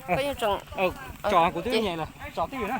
Koj yeej tso, tso kuv twb nyem lawm, tso twj ywm na.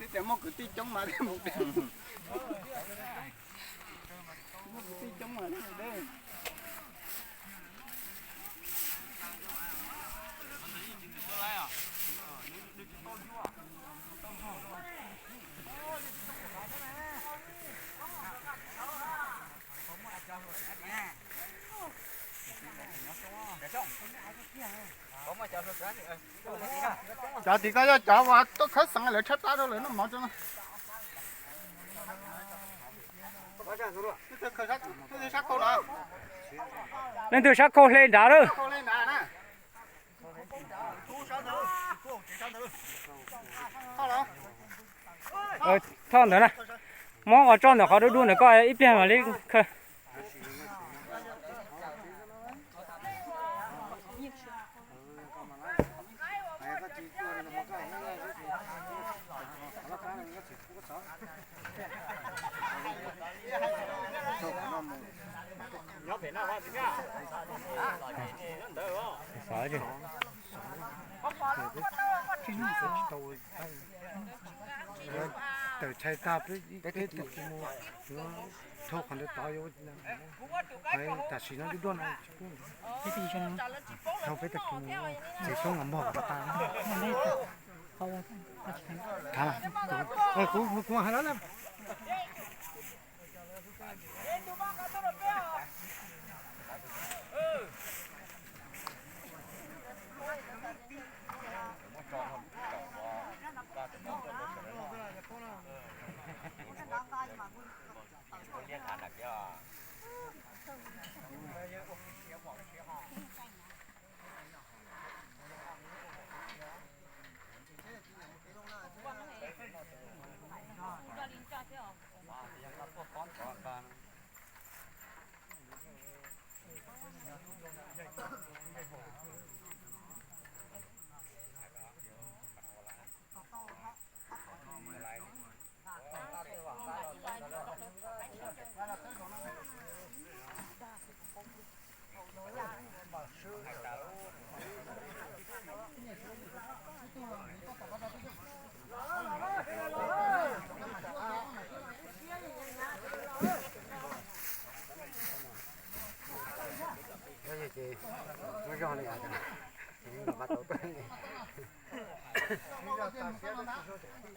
Twb tias muaj kwv tij coob mas thiaj mus deb. Muaj kwv tij coob mas thiaj mus deb. Cov tim koj yog cov uas tuaj khawb xeev lawv tshaib plab rau lawv noj mov tso. Leej twg sab khau hle nrad lawm. Thoj ntawd na. Muab ua tso ntawm qhov dub dub ntawm koj ib pliag mam li khaws. Tawm tshais tag peb tag kis mus dhau qhov ntawd tod yuav tam sim no duj duaj no. Dhau peb tag kis mus ces xyoob los npog kom tas. Kuv kuv hais lawm.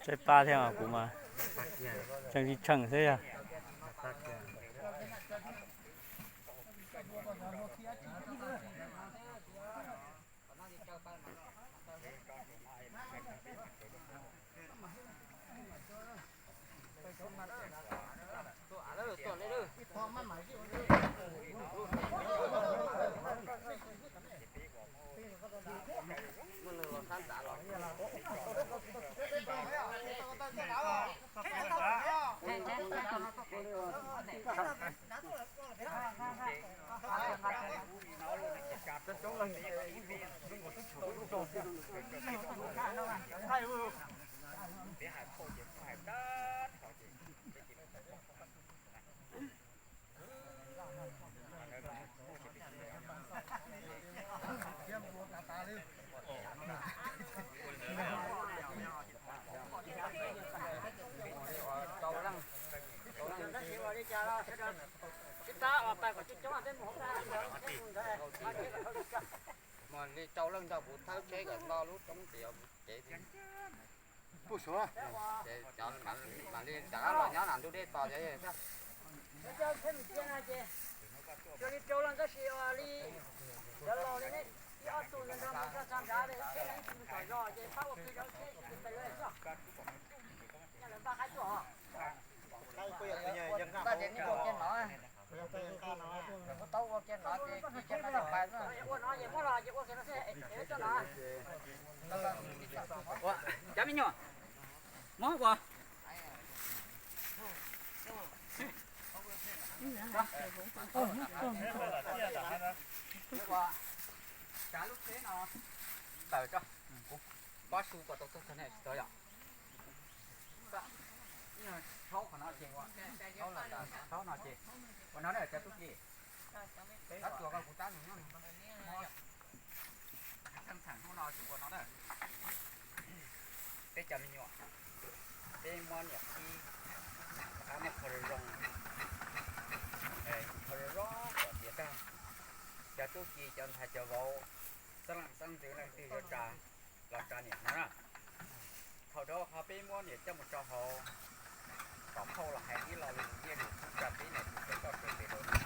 Tshaib plab thiab kuv mas tseem tsis tsheem xwb yog. Mas li rau leej nrog kuv thawb tsheb kom nto lub roob ces yog kuv cev. Ces cov mam li rov qab los nyob nram ntug dej tos cov yawg thiab. Cov li rau leej tab sis li cov laus li nej ib ob tug nrog mus txog nrad ces tsheb no ib tsis mus tom zos ces pab ua plig rau tsheb ib tug tes lawm xwb. Npaj qaib tuaj os. Npaj tias nej ua kiag no, kuv tau ua kiag no ces kis kiag no ces pais. Ua no ces muab los ces ua kiag no xwb, coj no. Cov me nyuam, muab ua. Tsav lub tsheb no tawm tso, kuv pab su kom tau txog txog nej tsis tau yom. Rhaub qhov no ces ua, rhaub los rhaub no ces ua no na cov tub ki. Tab tsuas koj kuv tab nws nyob nws txheej txheem hnub no tsis ua no na. Peb cov me nyuam, peb muab niam qhib rov qab nej qhov zoo zoo, qhov zoo zoo kom tiav tag. Cov tub ki cov ntxhais cov vauv, xeeb leej xeeb ntxwv leej twg yuav tsa los tsa niam no na. Thaum rau qhov peb muab niam coj mus rau hauv tom phauj los hais ib lo lus nyiaj lus kub tsa peb niam tus txawv toj txawv tes rau no.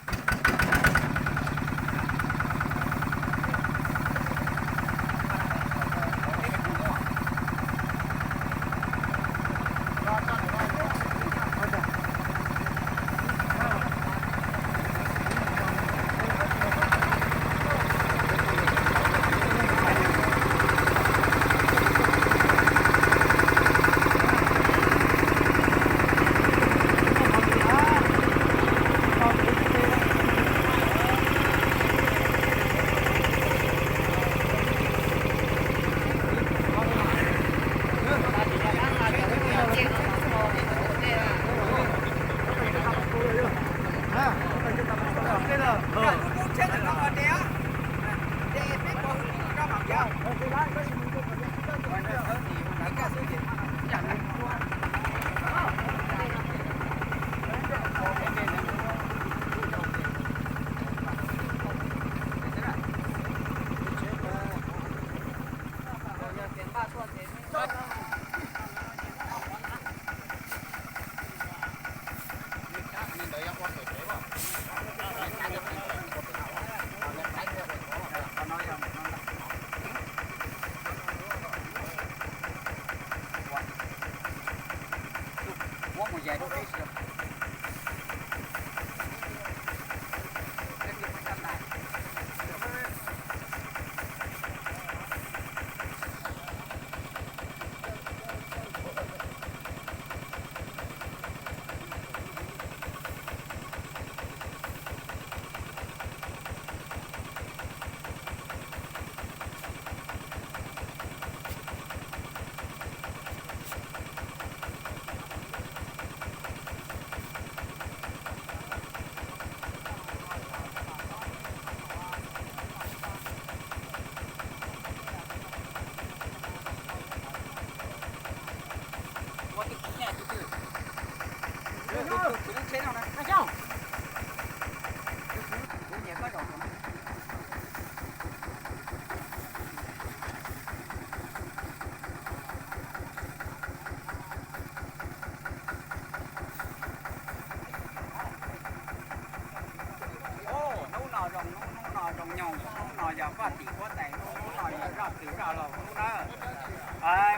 Hnub no zoo, hnub no zoo nyoog, hnub no yog vaj tim huab tais, hnub no yog zaj twg zaj laug hnub na.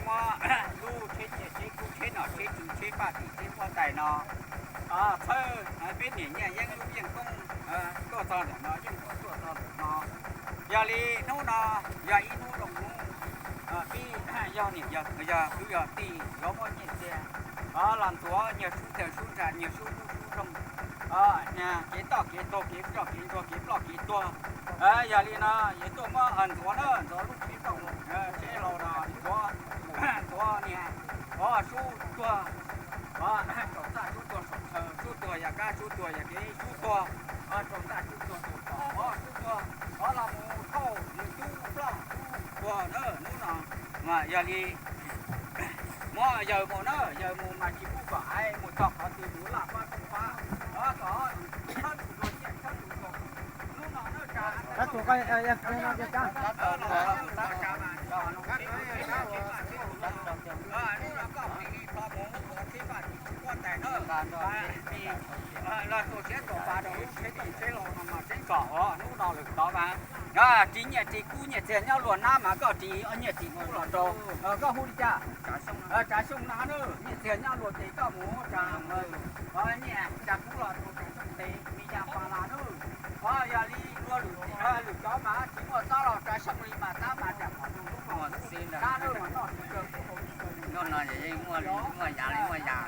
Muab lub tsheb nyiaj tsheb kub tsheb nom tsheb tswv tsheb vaj tim tsheb huab tais no txhawb peb niam Nyiaj Yeeb lub yeej koob tuaj txog ntawm no, yeej kom tuaj txog ntawm no. Yog li hnub no yog ib hnub zoo hnub, peb yog niam yog txiv yog kwv yog tij yuav muaj nyiaj txiag los ntxuav nyias sub tawg sub ntsa, nyias sub lub sub zoog, Kev toj kev taug kev roj kev ntsuag kev ploj kev tuag. Yog li no yog tuaj muab ntxuav na, ntxuav lub tsheb toj, tsheb hlau no ntxuav, ntxuav niag, o, sub tuag, o, tsaus txaj sub tuag saum chaw, sub tuag yam kab sub tuag yam kev sub tuag, tsaus txaj sub tuag saum tod, o, sub tuag, o, los mus thauj nws tub ploj tub tuag na hnub no. Mas yog li muab yawg mus na, yawg mus mas tsis pub kom hais mus txog qhov twg mus laj pab tooj pab, o, kom thawb tus dua nyiaj thawb tus dua hnub no na. Hnub no koj plis li tho mus ua tsheb vaj tsis tsis huab tais na, los tuam siab tuam pa rau lub tsheb tij tsheb laus no mas tseeb kom hnub no lawm tod mas ris nyiaj ris kub nyiaj txiag nyob luag nab mas koj ris nyiaj ris kub los rau, koj hu li cas? Tsav Xyooj no na, nyiaj txiag nyob luag ces koj mus tsav nyiaj tsav kub los rau Tsav Xyooj tes me ya pa las na. Yog li ua lwm cov mas tsis muaj txob los Tsav Xyooj li mas tab mas ram qhov tus lub no tab lawm mas noj tsis kawg. Noj no ces yeej muaj li muaj yam li muaj yam.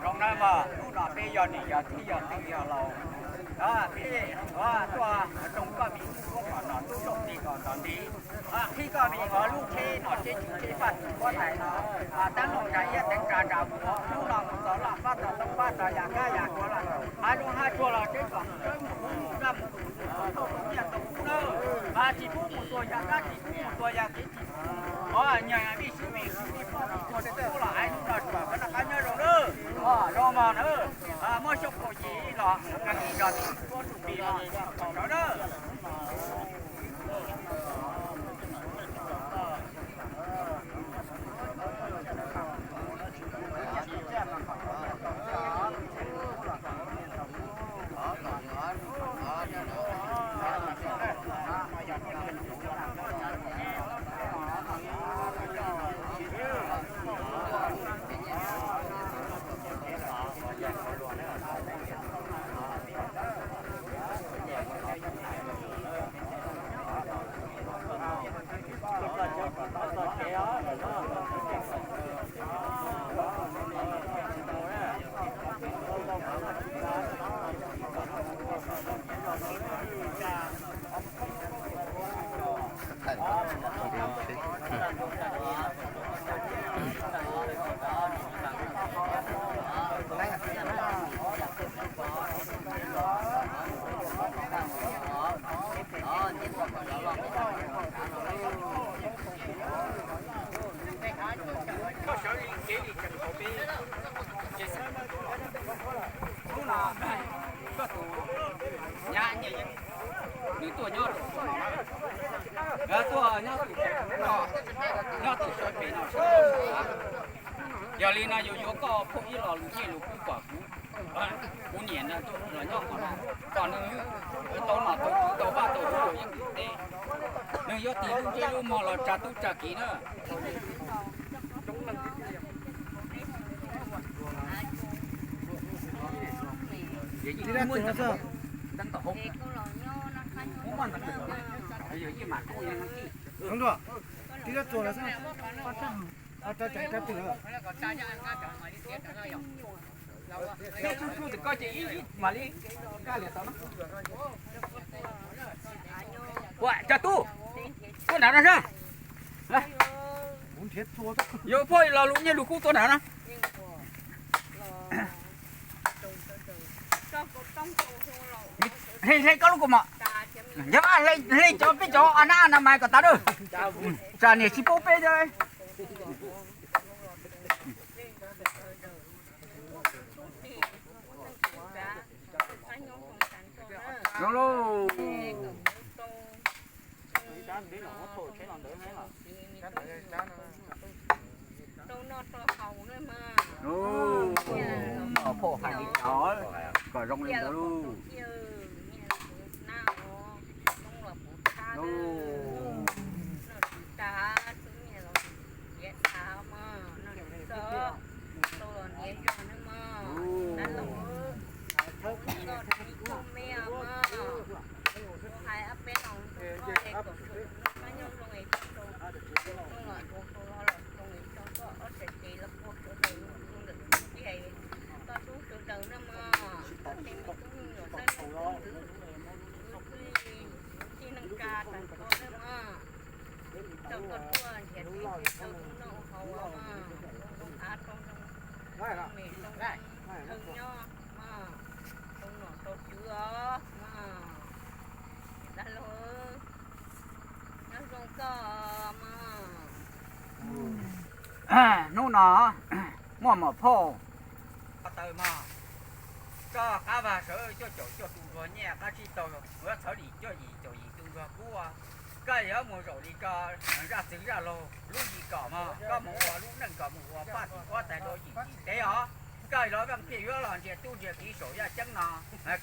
Zoo na mas hnub no peb yog niam yog txiv yog tij yog laus, peb tuaj roos koj me tub suab kom nom tub rooj teg kom ntom nti, qhib koj me lub tsheb nom tsheb tswv tsheb faj tsheb huab tais no, teeb meem tsa iab teeb tsa nra vuas hnub no mus txog laj pab txog toob pab txog yam kab yam khuav los hav zoov hav tsuag los tseeb kom mus sawb mus huv mus nraj mus tus mus txog thauj tus nyiaj tau kub nawb, mas tsis pub mus tua yam dab tsis pub mus tua yam kev tsis pub, o, nyias vij sib vij sib vij poj vij tuag tsis pub los hais hnub no tsuas koj noj qab nyob zoo nawb, o, zoo mog nawb, muab xyoob kaus yim los kag ib zog tis tuab tus pis los nawb. Koj sawv li kev li tseem tau peb, ces hnub no koj tus nyab nws tuaj nyob, tuaj nyob tus, nyob tus sawv pem no. Yog li no yus yuav koj phauj ib lo lus nyiaj lus kub kom kuv, kuv niam ntawd tuaj los nyob qhov no, kom nws tau nom tau tswv tau vaj tau tsev yeej tes, nws yuav tig lub ntsej lub muag los tsa tub tsa kiv na. Tib rab txuas lawm xwb, rab tseem rab twg lawm. Koj ces ib mam li kag liam tau na. Ua cas tub, tuaj nram no sab. Yuav phauj lo lus nyiaj lus kub tuaj nram no. Hle hle koj lub kaus mom, yog hle cov peb cov a nab na mas kom tas dawb, tsam niam tsis paub peb. Zoo lauj. Phauj hais li cas kom zoo li ntawd lauj. No muaj mom phauj, taw mog, tso qab vag sawv cuaj caum cuaj tu ntsuag nyiaj, qab tsib taug muab txhawv li cuaj yim caum yim tu ntsuag kub, koj yuav mus zaum li ko, zaj txwg zaj laug lub yim kom mog, koj mus ua lub neej kom mus ua paj tim huab tais dua yim tim teb os. Koj los Vaj Phiaj yuav los ntsia tub ntsia kiv saum yaj ceeb no,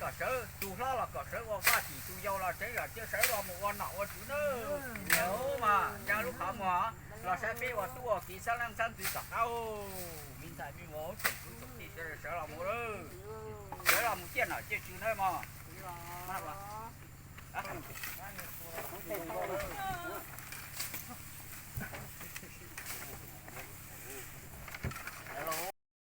kom sawv, tus hlob los kom sawv ua vaj tim, tus yau los tseev zam cia sawv los mus ua nom ua tswv nawb. Mas ntsia lub qhov muag los saib peb ua tub ua kiv xeeb leej xeeb ntxwv tom qab, me ntxhais me muam tsoom kwv tsoom tij sawv los mus lawm, sawv los mus ciaj nom ciaj tswv nawb mog.